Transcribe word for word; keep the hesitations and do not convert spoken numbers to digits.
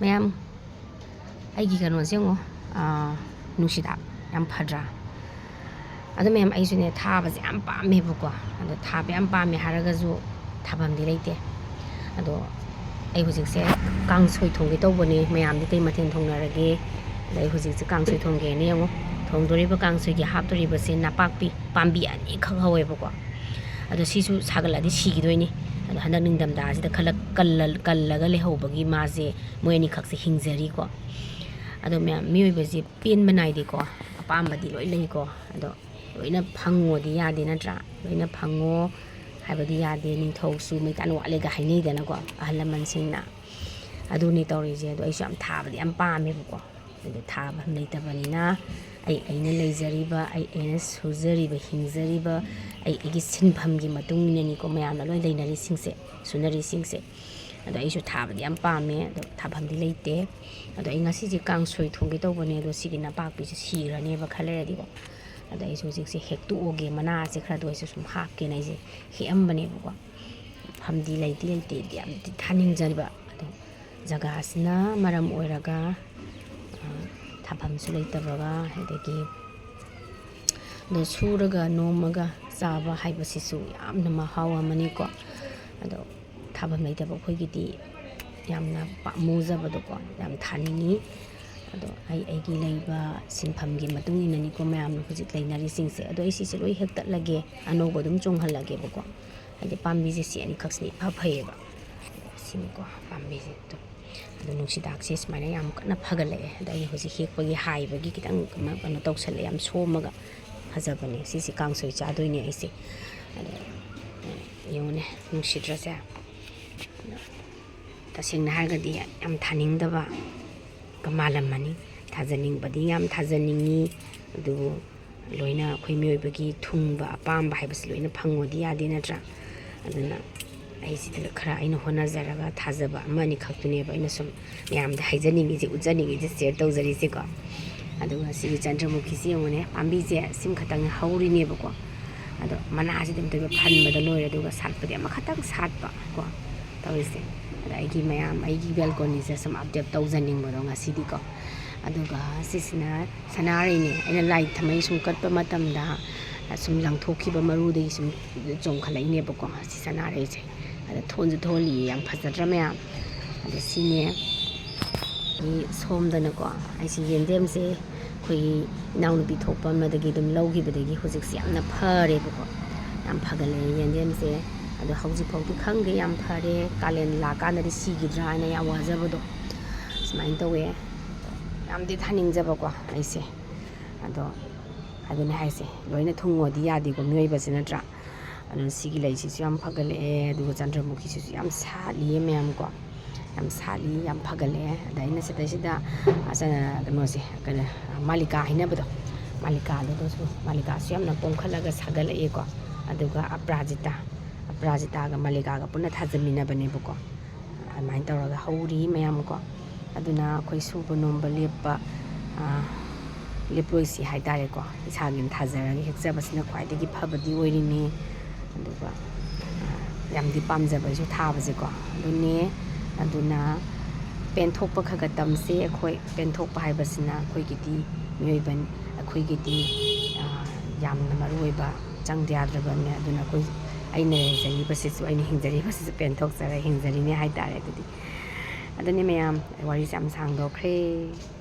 ꯃꯌꯥꯝ, ꯑꯩꯒꯤ ꯀꯩꯅꯣꯁꯦ ꯌꯦꯡꯉꯣ, ꯑꯥ, ꯅꯨꯡꯁꯤꯗꯥꯛ ꯌꯥꯝ ꯐꯗ꯭ꯔꯥ? ꯑꯗꯣ ꯃꯌꯥꯝ, ꯑꯩꯁꯨꯅꯦ ꯊꯥꯕꯁꯦ ꯌꯥꯝ ꯄꯥꯝꯃꯦꯕꯀꯣ꯫ ꯑꯗꯣ ꯊꯥꯕ ꯌꯥꯝ ꯄꯥꯝꯃꯦ ꯍꯥꯏꯔꯒꯁꯨ ꯊꯥꯐꯝꯗꯤ ꯂꯩꯇꯦ꯫ ꯑꯗꯣ ꯑꯩ ꯍꯧꯖꯤꯛꯁꯦ ꯀꯥꯡꯁꯣꯏ ꯊꯣꯡꯒꯦ ꯇꯧꯕꯅꯦ꯫ ꯃꯌꯥꯝꯗꯤ ꯀꯩ ꯃꯊꯦꯜ ꯊꯣꯡꯅꯔꯒꯦ? ꯑꯗ ꯑꯩ ꯍꯧꯖꯤꯛꯁꯦ ꯀꯥꯡꯁꯣꯏ ꯊꯣꯡꯒꯦꯅ ꯌꯦꯡꯉꯣ꯫ ꯊꯣꯡꯗꯣꯔꯤꯕ ꯀꯥꯡꯁꯣꯏꯒꯤ ꯍꯥꯞꯇꯣꯔꯤꯕꯁꯦ ꯅꯄꯥꯛꯄꯤ ꯄꯥꯝꯕꯤ ꯑꯅꯤꯈꯛ ꯍꯧꯋꯦꯕꯀꯣ꯫ ꯑꯗꯣ ꯁꯤꯁꯨ ꯁꯥꯒꯠꯂꯛꯑꯗꯤ ꯁꯤꯈꯤꯗꯣꯏꯅꯤ꯫ ꯑꯗꯣ ꯍꯟꯗꯛ ꯅꯤꯡꯊꯝꯊꯥꯁꯤꯗ ꯈꯜꯂ-, ꯀꯜꯂ-, ꯀꯜꯂꯒ ꯂꯩꯍꯧꯕꯒꯤ ꯃꯥꯁꯦ ꯃꯣꯏ ꯑꯅꯤꯈꯛꯁꯦ ꯍꯤꯡꯖꯔꯤꯀꯣ꯫ ꯑꯗꯣ ꯃꯌꯥꯝ, ꯃꯤꯑꯣꯏꯕꯁꯦ ꯄꯦꯟꯕ ꯅꯥꯏꯗꯦꯀꯣ꯫ ꯑꯄꯥꯝꯕꯗꯤ ꯂꯣꯏ ꯂꯩꯀꯣ꯫ ꯑꯗꯣ ꯂꯣꯏꯅ ꯐꯪꯉꯣꯗꯤ ꯌꯥꯗꯦ ꯅꯠꯇ꯭ꯔꯥ? ꯂꯣꯏꯅ ꯐꯪꯉꯣ ꯍꯥꯏꯕꯗꯤ ꯌꯥꯗꯦ꯫ ꯅꯤꯡꯊꯧꯁꯨ ꯃꯩꯇꯥꯟ ꯋꯥꯠꯂꯦꯒ ꯍꯥꯏꯅꯩꯗꯅꯀꯣ, ꯑꯍꯜ ꯂꯃꯟꯁꯤꯡꯅ꯫ ꯑꯗꯨꯅꯤ ꯇꯧꯔꯤꯁꯦ꯫ ꯑꯗꯣ ꯑꯩꯁꯨ ꯌꯥꯝ ꯊꯥꯕꯗꯤ ꯌꯥꯝ ꯄꯥꯝꯃꯦꯕꯀꯣ꯫ ꯑꯗꯨ ꯊꯥꯐꯝ ꯂꯩꯇꯕꯅꯤꯅ ꯑꯩ, ꯑꯩꯅ ꯂꯩꯖꯔꯤꯕ, ꯑꯩ, ꯑꯩꯅ ꯁꯨꯖꯔꯤꯕ, ꯍꯤꯡꯖꯔꯤꯕ, ꯑꯩ, ꯑꯩꯒꯤ ꯁꯤꯟꯐꯝꯒꯤ ꯃꯇꯨꯡ ꯏꯟꯅꯅꯤꯀꯣ ꯃꯌꯥꯝꯅ ꯂꯣꯏ ꯂꯩꯅꯔꯤꯁꯤꯡꯁꯦ, ꯁꯨꯅꯔꯤꯁꯤꯡꯁꯦ꯫ ꯑꯗꯣ ꯑꯩꯁꯨ ꯊꯥꯕꯗꯤ ꯌꯥꯝ ꯄꯥꯝꯃꯦ, ꯑꯗꯣ ꯊꯥꯐꯝꯗꯤ ꯂꯩꯇꯦ꯫ ꯑꯗꯣ ꯑꯩ ꯉꯁꯤꯁꯦ ꯀꯥꯡꯁꯣꯏ ꯊꯣꯡꯒꯦ ꯇꯧꯕꯅꯦ, ꯑꯗꯣ ꯁꯤꯒꯤ ꯅꯄꯥꯛꯄꯤꯁꯦ ꯁꯤꯈ꯭ꯔꯅꯦꯕ ꯈꯔ ꯂꯩꯔꯗꯤꯀꯣ꯫ ꯑꯗꯣ ꯑꯩꯁꯨ ꯍꯧꯖꯤꯛꯁꯦ ꯍꯦꯛꯇꯣꯛꯑꯒꯦ, ꯃꯅꯥꯁꯦ ꯈꯔꯗ ꯑꯣꯏꯔꯁꯨ ꯁꯨꯝ ꯍꯥꯞꯀꯦꯅ ꯑꯩꯁꯦ ꯍꯦꯛꯑꯝꯕꯅꯦꯕꯀꯣ꯫ ꯃꯐꯝꯗꯤ ꯂꯩꯗꯤ ꯂꯩꯇꯦ, ꯌꯥꯝꯗꯤ ꯊꯥꯅꯤꯡꯖꯕ꯫ ꯑꯗꯣ ꯖꯒꯥꯁꯤꯅ ꯃꯔꯝ ꯑꯣꯏꯔꯒ, ꯑ, ꯊꯥꯐꯝꯁꯨ ꯂꯩꯇꯕꯒ, ꯑꯗꯒꯤ ꯑꯗꯣ ꯁꯨꯔꯒ ꯅꯣꯝꯃꯒ ꯆꯥꯕ ꯍꯥꯏꯕꯁꯤꯁꯨ ꯌꯥꯝꯅ ꯃꯍꯥꯎ ꯑꯃꯅꯤꯀꯣ꯫ ꯑꯗꯣ ꯊꯥꯐꯝ ꯂꯩꯇꯕ ꯑꯩꯈꯣꯏꯒꯤꯗꯤ ꯌꯥꯝꯅ ꯄꯥꯝꯃꯨꯖꯕꯗꯣꯀꯣ, ꯌꯥꯝ ꯊꯥꯅꯤꯡꯉꯤ꯫ ꯑꯗꯣ ꯑꯩ, ꯑꯩꯒꯤ ꯂꯩꯕ ꯁꯤꯟꯐꯝꯒꯤ ꯃꯇꯨꯡ ꯏꯟꯅꯅꯤꯀꯣ ꯃꯌꯥꯝꯅ ꯍꯧꯖꯤꯛ ꯂꯩꯅꯔꯤꯁꯤꯡꯁꯦ꯫ ꯑꯗꯣ ꯑꯩ ꯁꯤꯁꯦ ꯂꯣꯏ ꯍꯦꯛꯇꯠꯂꯒꯦ, ꯑꯅꯧꯕ ꯑꯗꯨꯝ ꯆꯣꯡꯍꯜꯂꯒꯦꯕꯀꯣ꯫ ꯍꯥꯏꯗꯤ ꯄꯥꯝꯕꯤꯁꯦ ꯁꯤ ꯑꯅꯤꯈꯛꯁꯤꯅ ꯏꯐ ꯐꯩꯌꯦꯕ꯫ ꯁꯤꯅꯤꯀꯣ ꯄꯥꯝꯕꯤꯁꯦ꯫ ꯑꯗꯣ, ꯑꯗꯣ ꯅꯨꯡꯁꯤꯗꯥꯛꯁꯦ ꯁꯨꯃꯥꯏꯅ ꯌꯥꯝ ꯀꯟꯅ ꯐꯒꯠꯂꯛꯑꯦ꯫ ꯑꯗꯣ ꯑꯩꯅ ꯍꯧꯖꯤꯛ ꯍꯦꯛꯄꯒꯤ ꯍꯥꯏꯕꯒꯤ ꯈꯤꯇꯪ ꯀꯩꯅꯣ, ꯀꯩꯅꯣ ꯇꯧꯁꯜꯂꯦ, ꯌꯥꯝ ꯁꯣꯝꯃꯒ꯫ ꯐꯖꯕꯅꯦ꯫ ꯁꯤꯁꯦ ꯀꯥꯡꯁꯣꯏ ꯆꯥꯗꯣꯏꯅꯦ ꯑꯩꯁꯦ꯫ ꯑꯗꯣ, ꯌꯦꯡꯉꯨꯅꯦ, ꯅꯨꯡꯁꯤꯗ꯭ꯔꯁꯦ? ꯑꯗꯣ ꯇꯁꯦꯡꯅ ꯍꯥꯏꯔꯒꯗꯤ ꯌꯥꯝ ꯊꯥꯅꯤꯡꯗꯕ ꯀ ꯃꯥꯜꯂꯝꯃꯅꯤ꯫ ꯊꯥꯖꯅꯤꯡꯕꯗꯤ ꯌꯥꯝ ꯊꯥꯖꯅꯤꯡꯉꯤ, ꯑꯗꯨꯕꯨ ꯂꯣꯏꯅ ꯑꯩꯈꯣꯏ ꯃꯤꯑꯣꯏꯕꯒꯤ ꯊꯨꯡꯕ ꯑꯄꯥꯝꯕ ꯍꯥꯏꯕꯁꯤ ꯂꯣꯏꯅ ꯐꯪꯉꯣꯗꯤ ꯌꯥꯗꯦ ꯅꯠꯇ꯭ꯔꯥ? ꯑꯗꯨꯅ ꯑꯩ ꯁꯤꯗ ꯈꯔ ꯑꯩꯅ ꯍꯣꯠꯅꯖꯔꯒ ꯊꯥꯖꯕ ꯑꯃ ꯑꯅꯤ ꯈꯛꯇꯨꯅꯦꯕ ꯑꯩꯅ ꯁꯨꯝ ꯃꯌꯥꯝꯗ ꯍꯥꯏꯖꯅꯤꯡꯉꯤꯁꯦ, ꯎꯠꯆꯅꯤꯡꯉꯤꯁꯦ, ꯁꯤꯌꯔ ꯇꯧꯖꯔꯤꯁꯦꯀꯣ꯫ ꯑꯗꯨꯒ ꯁꯤꯒꯤ ꯆꯟꯗ꯭ꯔꯃꯨꯈꯤꯁꯤ ꯌꯦꯡꯉꯨꯅꯦ, ꯄꯥꯝꯕꯤꯁꯦ ꯁꯤꯝ ꯈꯛꯇꯪ ꯍꯧꯔꯤꯅꯦꯕꯀꯣ꯫ ꯑꯗꯣ ꯃꯅꯥꯁꯤꯗꯤ ꯑꯝꯇ ꯐꯟꯕꯗ ꯂꯣꯏꯔꯦ, ꯑꯗꯨꯒ ꯁꯥꯠꯄꯗꯤ ꯑꯃꯈꯛꯇꯪ ꯁꯥꯠꯄ ꯀꯣ꯫ ꯇꯧꯔꯤꯁꯦ꯫ ꯑꯗ ꯑꯩꯒꯤ ꯃꯌꯥꯝ, ꯑꯩꯒꯤ ꯕꯦꯜꯀꯣꯅꯤꯁꯦ ꯁꯨꯝ ꯑꯞꯗꯦꯠ ꯇꯧꯖꯅꯤꯡꯕꯗꯣ ꯉꯁꯤꯗꯤꯀꯣ꯫ ꯑꯗꯨꯒ ꯁꯤꯁꯤꯅ ꯁꯅꯥꯔꯩꯅꯦ꯫ ꯑꯩꯅ ꯂꯥꯏ ꯊꯝꯃꯩ ꯁꯨꯝ ꯀꯠꯄ ꯃꯇꯝꯗ ꯁꯨꯝ ꯂꯪꯊꯣꯛꯈꯤꯕ ꯃꯔꯨꯗꯒꯤ ꯁꯨꯝ ꯆꯣꯡꯈꯠꯂꯛꯏꯅꯦꯕꯀꯣ, ꯁꯤ ꯁꯅꯥꯔꯩꯁꯦ꯫ ꯑꯗ ꯊꯣꯟꯁꯨ ꯊꯣꯜꯂꯤꯌꯦ, ꯌꯥꯝ ꯐꯖꯗ꯭ꯔꯥ ꯃꯌꯥꯝ? ꯑꯗ ꯁꯤꯅꯦ꯫ ꯑꯩ ꯁꯣꯝꯗꯅꯀꯣ, ꯑꯩꯁꯤ ꯌꯦꯟꯗꯦꯝꯁꯦ ꯑꯩꯈꯣꯏꯒꯤ ꯏꯅꯥꯎꯅꯨꯄꯤ ꯊꯣꯛꯄ ꯑꯃꯗꯒꯤ ꯑꯗꯨꯝ ꯂꯧꯈꯤꯕꯗꯒꯤ ꯍꯧꯖꯤꯛꯁꯦ ꯌꯥꯝꯅ ꯐꯔꯦꯕꯀꯣ, ꯌꯥꯝ ꯐꯒꯠꯂꯛꯑꯦ ꯌꯦꯟꯗꯦꯝꯁꯦ꯫ ꯑꯗꯣ ꯍꯧꯖꯤꯛ ꯐꯥꯎꯗꯤ ꯈꯪꯗꯦ ꯌꯥꯝ ꯐꯔꯦ, ꯀꯥꯂꯦꯟ ꯂꯥꯛꯀꯥꯟꯗꯗꯤ ꯁꯤꯈꯤꯗ꯭ꯔꯥ ꯍꯥꯏꯅ ꯌꯥꯝ ꯋꯥꯖꯕꯗꯣ ꯁꯨꯃꯥꯏꯅ ꯇꯧꯋꯦ꯫ ꯌꯥꯝꯗꯤ ꯊꯥꯅꯤꯡꯖꯕꯀꯣ ꯑꯩꯁꯦ꯫ ꯑꯗꯣ ꯑꯗꯨꯅꯦ ꯍꯥꯏꯁꯦ, ꯂꯣꯏꯅ ꯊꯨꯡꯉꯣꯗꯤ ꯌꯥꯗꯦꯀꯣ ꯃꯤꯑꯣꯏꯕꯁꯦ, ꯅꯠꯇ꯭ꯔꯥ? ꯑꯗꯨꯅ ꯁꯤꯒꯤ ꯂꯩꯁꯤꯁꯨ ꯌꯥꯝ ꯐꯒꯠꯂꯛꯑꯦ, ꯑꯗꯨꯒ ꯆꯟꯗ꯭ꯔꯃꯨꯈꯤꯁꯤꯁꯨ ꯌꯥꯝ ꯁꯥꯠꯂꯤꯌꯦ ꯃꯌꯥꯝ ꯀꯣ, ꯌꯥꯝ ꯁꯥꯠꯂꯤ, ꯌꯥꯝ ꯐꯒꯠꯂꯛꯑꯦ꯫ ꯑꯗ ꯑꯩꯅ ꯁꯤꯗꯩꯁꯤꯗ, ꯑ, ꯆ-, ꯀꯩꯅꯣꯁꯦ, ꯀꯩꯅꯣ, ꯃꯥꯂꯤꯀꯥ ꯍꯥꯏꯅꯕꯗꯣ, ꯃꯥꯂꯤꯀꯥꯗꯨꯗꯁꯨ, ꯃꯥꯂꯤꯀꯥꯁꯨ ꯌꯥꯝꯅ ꯄꯣꯝꯈꯠꯂꯒ ꯁꯥꯒꯠꯂꯛꯑꯦꯀꯣ꯫ ꯑꯗꯨꯒ ꯑꯄꯔꯥꯖꯤꯇꯥ, ꯑꯄꯔꯥꯖꯤꯇꯥꯒ ꯃꯥꯂꯤꯀꯥꯒ ꯄꯨꯟꯅ ꯊꯥꯖꯤꯟꯃꯤꯟꯅꯕꯅꯦꯕꯀꯣ꯫ ꯑꯗꯨꯃꯥꯏꯅ ꯇꯧꯔꯒ ꯍꯧꯔꯤ ꯃꯌꯥꯝ ꯀꯣ꯫ ꯑꯗꯨꯅ ꯑꯩꯈꯣꯏ ꯁꯨꯕ ꯅꯣꯝꯕ ꯂꯦꯞꯄ, ꯑ, ꯂꯦꯞꯂꯣꯏꯁꯤ ꯍꯥꯏ ꯇꯥꯔꯦꯀꯣ꯫ ꯏꯁꯥꯒꯤ ꯊꯥꯖꯔꯒ ꯍꯦꯛꯆꯕꯁꯤꯅ ꯈ꯭ꯋꯥꯏꯗꯒꯤ ꯐꯕꯗꯤ ꯑꯣꯏꯔꯤꯅꯤ꯫ ꯑꯗꯨꯒ, ꯑ, ꯌꯥꯝꯗꯤ ꯄꯥꯝꯖꯕ ꯑꯩꯁꯨ ꯊꯥꯕꯁꯦꯀꯣ꯫ ꯑꯗꯨꯅꯦ, ꯑꯗꯨꯅ ꯄꯦꯟꯊꯣꯛꯄ ꯈꯔ ꯈꯔ ꯇꯝꯁꯦ ꯑꯩꯈꯣꯏ꯫ ꯄꯦꯟꯊꯣꯛꯄ ꯍꯥꯏꯕꯁꯤꯅ ꯑꯩꯈꯣꯏꯒꯤꯗꯤ ꯃꯤꯑꯣꯏꯕ, ꯑꯩꯈꯣꯏꯒꯤꯗꯤ, ꯑ, ꯌꯥꯝꯅ ꯃꯔꯨ ꯑꯣꯏꯕ, ꯆꯪꯗ ꯌꯥꯗ꯭ꯔꯕꯅꯦ꯫ ꯑꯗꯨꯅ ꯑꯩꯈꯣꯏ, ꯑꯩꯅ ꯂꯩꯖꯔꯤꯕꯁꯤꯁꯨ, ꯑꯩꯅ ꯍꯤꯡꯖꯔꯤꯕꯁꯤꯁꯨ ꯄꯦꯟꯊꯣꯛꯆꯔ ꯍꯤꯡꯖꯔꯤꯅꯦ ꯍꯥꯏ ꯇꯥꯔꯦ꯫ ꯑꯗꯨꯗꯤ, ꯑꯗꯨꯅꯤ ꯃꯌꯥꯝ, ꯋꯥꯔꯤꯁꯦ ꯌꯥꯝ ꯁꯥꯡꯗꯣꯛꯈ꯭ꯔꯦ꯫